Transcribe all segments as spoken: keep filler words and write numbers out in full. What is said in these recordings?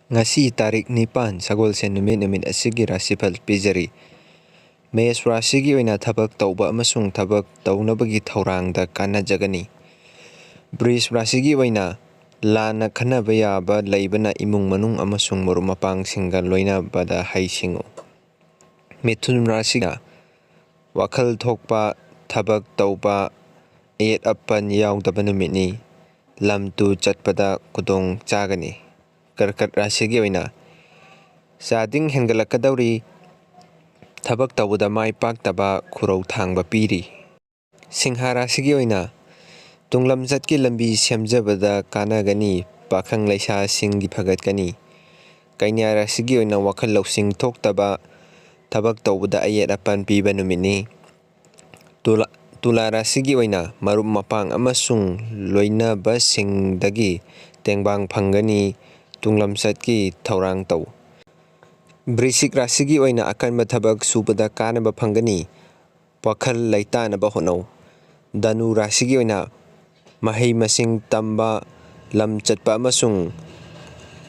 ꯉꯁꯤ ꯇꯥꯔꯤꯛ ꯅꯤꯄꯥꯟ, ꯁꯒꯣꯜꯁꯦꯟ ꯅꯨꯃꯤꯠ, ꯅꯨꯃꯤꯠ ꯑꯁꯤꯒꯤ ꯔꯥꯁꯤꯐꯜ ꯄꯤꯖꯔꯤ꯫ ꯃꯦꯁ ꯔꯥꯁꯤꯒꯤ ꯑꯣꯏꯅ ꯊꯕꯛ ꯇꯧꯕ ꯑꯃꯁꯨꯡ ꯊꯕꯛ ꯇꯧꯅꯕꯒꯤ ꯊꯧꯔꯥꯡꯗ ꯀꯥꯟꯅꯖꯒꯅꯤ꯫ ꯕ꯭ꯔꯤꯖ ꯔꯥꯁꯤꯒꯤ ꯑꯣꯏꯅ ꯂꯥꯟꯅ ꯈꯟꯅꯕ ꯌꯥꯕ ꯂꯩꯕꯅ ꯏꯃꯨꯡ ꯃꯅꯨꯡ ꯑꯃꯁꯨꯡ ꯃꯔꯨꯞ ꯃꯄꯥꯡꯁꯤꯡꯒ ꯂꯣꯏꯅꯕꯗ ꯍꯩꯁꯤꯡꯉꯨ꯫ ꯃꯤꯊꯨꯟ ꯔꯥꯁꯤꯅ ꯋꯥꯈꯜ ꯊꯣꯛꯄ ꯊꯕꯛ ꯇꯧꯕ, ꯑꯌꯦꯠ ꯑꯄꯟ ꯌꯥꯎꯗꯕ ꯅꯨꯃꯤꯠꯅꯤ꯫ ꯂꯝ ꯇꯨ ꯆꯠꯄꯗ ꯈꯨꯗꯣꯡ ꯆꯥꯒꯅꯤ꯫ ꯀꯔꯀꯠ ꯔꯥꯁꯤꯒꯤ ꯑꯣꯏꯅ ꯆꯥꯗꯤꯡ ꯍꯦꯟꯒꯠꯂꯛꯀꯗꯧꯔꯤ꯫ ꯊꯕꯛ ꯇꯧꯕꯗ ꯃꯥꯏ ꯄꯥꯛꯇꯕ ꯈꯨꯔꯧ ꯊꯥꯡꯕ ꯄꯤꯔꯤ꯫ ꯁꯤꯡꯍ ꯔꯥꯁꯤꯒꯤ ꯑꯣꯏꯅ ꯇꯨꯡꯂꯝꯆꯠꯀꯤ ꯂꯝꯕꯤ ꯁꯦꯝꯖꯕꯗ ꯀꯥꯟꯅꯒꯅꯤ꯫ ꯄꯥꯈꯪ ꯂꯩꯁꯥꯁꯤꯡꯒꯤ ꯐꯒꯠꯀꯅꯤ꯫ ꯀꯩꯅ꯭ꯌꯥ ꯔꯥꯁꯤꯒꯤ ꯑꯣꯏꯅ ꯋꯥꯈꯜ ꯂꯧꯁꯤꯡ ꯊꯣꯛꯇꯕ, ꯊꯕꯛ ꯇꯧꯕꯗ ꯑꯌꯦꯠ ꯑꯄꯟ ꯄꯤꯕ ꯅꯨꯃꯤꯠꯅꯤ꯫ ꯇꯨꯂꯥ, ꯇꯨꯂꯥ ꯔꯥꯁꯤꯒꯤ ꯑꯣꯏꯅ ꯃꯔꯨꯞ ꯃꯄꯥꯡ ꯑꯃꯁꯨꯡ ꯂꯣꯏꯅꯕꯁꯤꯡꯗꯒꯤ ꯇꯦꯡꯕꯥꯡ ꯐꯪꯒꯅꯤ꯫ ꯇꯨꯡꯂꯝꯆꯠꯀꯤ ꯊꯧꯔꯥꯡ ꯇꯧ꯫ ꯕ꯭ꯔꯤꯁꯤꯛ ꯔꯥꯁꯤꯒꯤ ꯑꯣꯏꯅ ꯑꯀꯟꯕ ꯊꯕꯛ ꯁꯨꯕꯗ ꯀꯥꯟꯅꯕ ꯐꯪꯒꯅꯤ꯫ ꯋꯥꯈꯜ ꯂꯩꯇꯥꯅꯕ ꯍꯣꯠꯅꯧ꯫ ꯙꯅꯨ ꯔꯥꯁꯤꯒꯤ ꯑꯣꯏꯅ ꯃꯍꯩ ꯃꯁꯤꯡ ꯇꯝꯕ, ꯂꯝ ꯆꯠꯄ ꯑꯃꯁꯨꯡ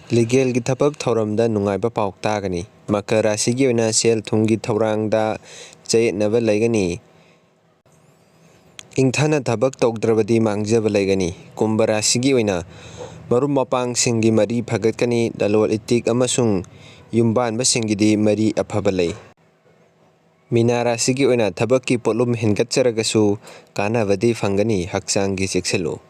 ꯂꯤꯒꯦꯜꯒꯤ ꯊꯕꯛ ꯊꯧꯔꯝꯗ ꯅꯨꯡꯉꯥꯏꯕ ꯄꯥꯎ ꯇꯥꯒꯅꯤ꯫ ꯃꯀꯔ ꯔꯥꯁꯤꯒꯤ ꯑꯣꯏꯅ ꯁꯦꯜ ꯊꯨꯝꯒꯤ ꯊꯧꯔꯥꯡꯗ ꯆꯌꯦꯠꯅꯕ ꯂꯩꯒꯅꯤ꯫ ꯏꯪꯊꯅ ꯊꯕꯛ ꯇꯧꯗ꯭ꯔꯕꯗꯤ ꯃꯥꯡꯖꯕ ꯂꯩꯒꯅꯤ꯫ ꯀꯨꯝꯚ ꯔꯥꯁꯤꯒꯤ ꯑꯣꯏꯅ ꯃꯔꯨꯞ ꯃꯄꯥꯡꯁꯤꯡꯒꯤ ꯃꯔꯤ ꯐꯒꯠꯀꯅꯤ꯫ ꯂꯂꯣꯟ ꯏꯇꯤꯛ ꯑꯃꯁꯨꯡ ꯌꯨꯝꯕꯥꯟꯕꯁꯤꯡꯒꯤꯗꯤ ꯃꯔꯤ ꯑꯐꯕ ꯂꯩ꯫ ꯃꯤꯅꯥ ꯔꯥꯁꯤꯒꯤ ꯑꯣꯏꯅ ꯊꯕꯛꯀꯤ ꯄꯣꯠꯂꯨꯝ ꯍꯦꯟꯒꯠꯆꯔꯒꯁꯨ ꯀꯥꯟꯅꯕꯗꯤ ꯐꯪꯒꯅꯤ꯫ ꯍꯛꯆꯥꯡꯒꯤ ꯆꯦꯛꯁꯤꯜꯂꯨ꯫